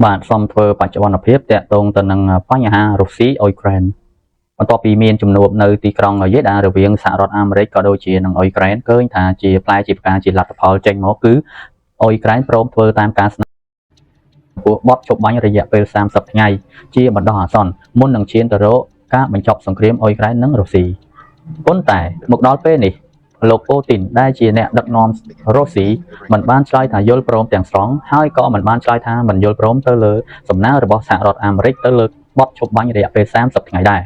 បាទសូមធ្វើបច្ចុប្បន្នភាពតាក់ទងទៅនឹងបញ្ហារុស្ស៊ីអ៊ុយក្រែនបន្ទាប់ពីមានជំនួបនៅទីក្រុងយេដារវាងសហរដ្ឋអាមេរិកក៏ដូចជានឹងអ៊ុយក្រែនឃើញថាជាផ្លែជាផ្កាជាលទ្ធផលចេញមកគឺអ៊ុយក្រែនព្រមធ្វើតាមការស្នើពោះបទឈប់បាញ់រយៈពេល30ថ្ងៃជាបណ្ដោះអាសន្នមុននឹងឈានទៅរកការបញ្ចប់សង្គ្រាមអ៊ុយក្រែននិងរុស្ស៊ីប៉ុន្តែមកដល់ពេលនេះលោកពូទីនដែលជាអ្នកដឹកនាំរុស្ស៊ីមិនបានឆ្លើយថាយល់ព្រមទាំងស្រុងហើយក៏មិនបានឆ្លើយថាមិនយល់ព្រមទៅលើសំណើរបស់សហរដ្ឋអាមេរិកទៅលើបទឈប់បាញ់រយៈពេល30ថ្ងៃដែរ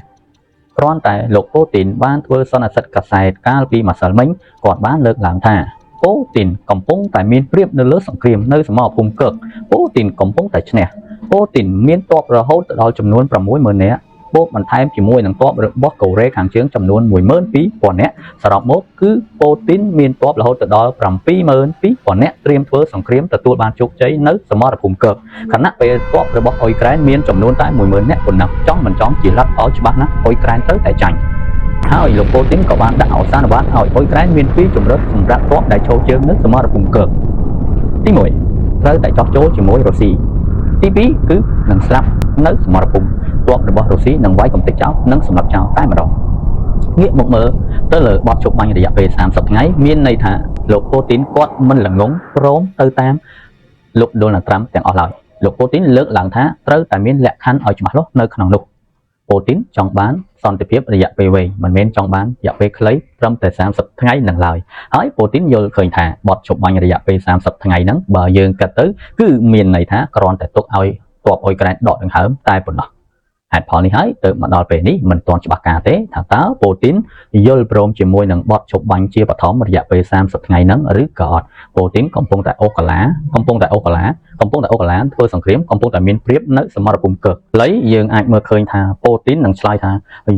គ្រាន់តែលោកពូទីនបានធ្វើសន្និសីទកាសែតកាលពីម្សិលមិញគាត់បានលើកឡើងថាពូទីនកំពុងតែមានប្រៀបនៅលើសង្គ្រាមនៅសមរភូមិកើកពូទីនកំពុងតែឈ្នះពូទីនមានទ័ពរហូតទៅដល់ចំនួន60000នាក់បូកបន្ថែមជាមួយនឹងទ័ពរបស់កូរ៉េខាងជើងចំនួន12000នាក់សរុបមកគឺពូទីនមានទ័ពរហូតទៅដល់72000នាក់ត្រៀមធ្វើសង្គ្រាមទទួលបានជោគជ័យនៅសមរភូមិកើកខណៈពេលទ័ពរបស់អ៊ុយក្រែនមានចំនួនតែ10000នាក់ប៉ុណ្ណោះចង់មិនចង់ជាលទ្ធផលច្បាស់ណាស់អ៊ុយក្រែនត្រូវតែចាញ់ហើយលោកពូទីនក៏បានដាក់ឱសានវាទឲ្យអ៊ុយក្រែនមានពីរជម្រើសសម្រាប់ទ័ពដែលឈរជើងនៅសមរភូមិកើកទី1ត្រូវតែចោះចូលជាមួយរុស្ស៊ីទី2គឺនឹងស្លាប់នៅសមរភូមិទ័ពរបស់រុស្ស៊ីនឹងវាយកំទេចចោលនិងសម្លាប់ចោលតែម្ដងងាកមកមើលទៅលើបទជប់បាញ់រយៈពេល30ថ្ងៃមានន័យថាលោកពូទីនគាត់មិនល្ងងព្រមទៅតាមលោកដូណាល់ត្រាំទាំងអស់ឡើយលោកពូទីនលើកឡើងថាត្រូវតែមានលក្ខខណ្ឌឲ្យច្បាស់លាស់នៅក្នុងនោះពូទីនចង់បានសន្តិភាពរយៈពេលវែងមិនមែនចង់បានរយៈពេលខ្លីត្រឹមតែ30ថ្ងៃនឹងឡើយហើយពូទីនយល់ឃើញថាបទជប់បាញ់រយៈពេល30ថ្ងៃហ្នឹងបើយើងគិតទៅគឺមានន័យថាគ្រាន់តែទុកឲ្យទ័ពអ៊ុយក្រែនដកដង្ហើមតែប៉ុណ្ណោះហេតុផលនេះហើយទើបមកដល់ពេលនេះមិនទាន់ច្បាស់ការទេថាតើពូទីនយល់ព្រមជាមួយនឹងបទឈប់បាញ់ជាបឋមរយៈពេល30ថ្ងៃហ្នឹងឬក៏អត់ពូទីនកំពុងតែអូកាឡាកំពុងតែអូកាឡាកំពុងតែអូកាឡាធ្វើសង្គ្រាមកំពុងតែមានប្រៀបនៅសមរភូមិកើកលៃយើងអាចមើលឃើញថាពូទីននឹងឆ្លើយថា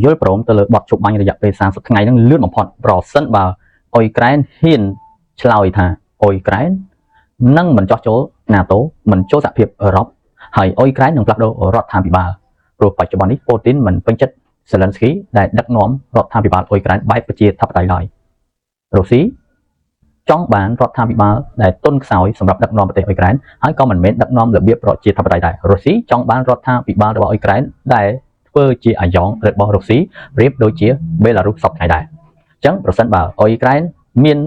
យល់ព្រមទៅលើបទឈប់បាញ់រយៈពេល30ថ្ងៃហ្នឹងលឿនបំផុតប្រសិនបើអ៊ុយក្រែនហ៊ានឆ្លើយថាអ៊ុយក្រែននឹងមិនចោះចូល NATO មិនចូលសហភាពអឺរ៉ុបហើយអ៊ុយក្រែននឹងផ្លាស់ប្ដូររដ្ឋាភិបាលព្រោះបច្ចុប្បន្ននេះពូទីនមិនពេញចិត្តសេលិនស្គីដែលដឹកនាំរដ្ឋាភិបាលអ៊ុយក្រែនបែបប្រជាធិបតេយ្យឡើយរុស្ស៊ីចង់បានរដ្ឋាភិបាលដែលទន់ខ្សោយសម្រាប់ដឹកនាំប្រទេសអ៊ុយក្រែនហើយក៏មិនមែនដឹកនាំរបៀបប្រជាធិបតេយ្យដែររុស្ស៊ីចង់បានរដ្ឋាភិបាលរបស់អ៊ុយក្រែនដែលធ្វើជាអាយ៉ងរបស់រុស្ស៊ីប្រៀបដូចជាបេឡារុសសព្វថ្ងៃដែរអញ្ចឹងប្រសិនបើអ៊ុយក្រែនមាន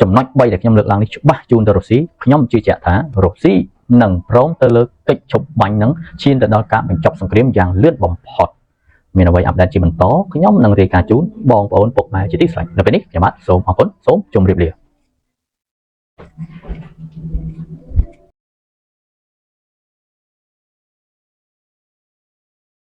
ចំណុច3ដែលខ្ញុំលើកឡើងនេះច្បាស់ជូនទៅរុស្ស៊ីខ្ញុំជឿជាក់ថារុស្ស៊ីនឹងព្រមទៅលើកិច្ចឈប់បាញ់នឹងឈានទៅដល់ការបញ្ចប់សង្គ្រាមយ៉ាងលឿនបំផុតមានអ្វីupdate ជាបន្តខ្ញុំនឹងរាយការណ៍ជូនបងប្អូនពុកម៉ែជាទីស្រឡាញ់នៅពេលនេះខ្ញុំបាទសូមអរគុណសូមជម្រាបលា។